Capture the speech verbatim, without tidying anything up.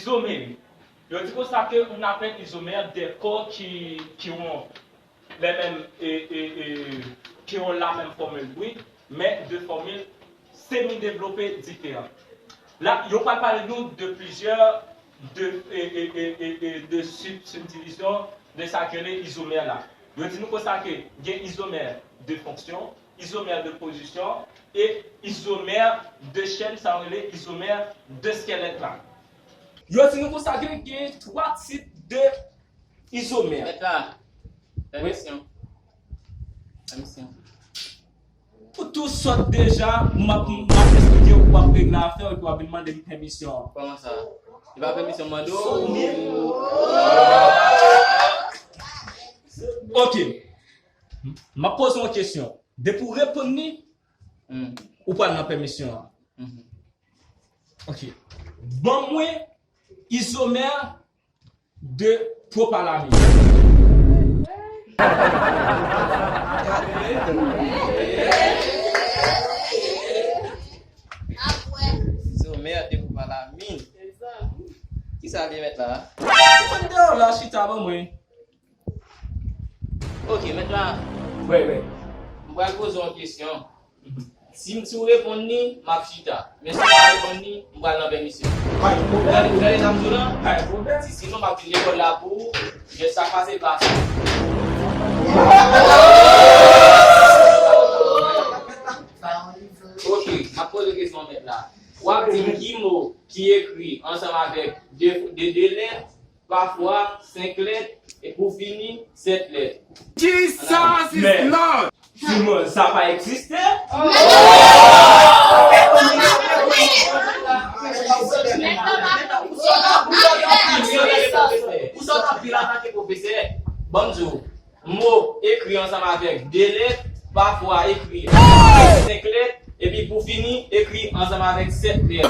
Izomérik. Yo di konsa que on appelle isomère des corps qui, qui ont les mêmes, et, et, et, qui ont la même formule, oui, mais de formules semi-développées différentes. La, yo pral pale nou de plizyè de, e, e, e, e, e, de sub, subdivision de sa ki rele izomè la. Yo di nou konsa ke gen izomè de fonksyon, izomè de pozisyon e izomè de chèn, sa yo rele izomè de skèlèt la. Yo di nou konsa ke gen twa tip de izomè. Mèt la, pèmisyon. Pèmisyon. Ou tou sòt deja, m ap, m ap esplike w, w ap regle afè w, epi w ap vin mande m pèmisyon. Kòman sa? E pa pèmisyon m mande w? Ok. M ap poze w yon kesyon. Depi w reponn li, hmm, ou pral nan pèmisyon an. Mhm. Ok. Ban mwen izomè de pwopalamine. Izomè de pwopalamine. Kisa l ye mèt la? Ou konn deyò la chita ban mwen. Ok, mèt la. Wi, wi. M pral poze w yon kesyon. Si m, si w reponn li, m ap chita. Men si w pa reponn li, m pral nan pèmisyon. Pa gen pwoblèm. Gade, gade sa m di w la. Pa gen pwoblèm. Si, sinon, m ap vin lekòl la pou ou. Men sa k pase, pase. Ok, m ap poze kesyon mèt la. W ap di m ki mo ki ekri ansanm avèk de, de, de lèt, pafwa senk lèt, e pou fini, sèt lèt. Jesus is Lord! Simon, sa pa egziste? Ou sot anpil atake pwofesè. Ban m di w, mo ekri ansanm avèk de lèt, pafwa ekri senk lèt, epi pou fini, ekri ansanm avèk sèt lèt.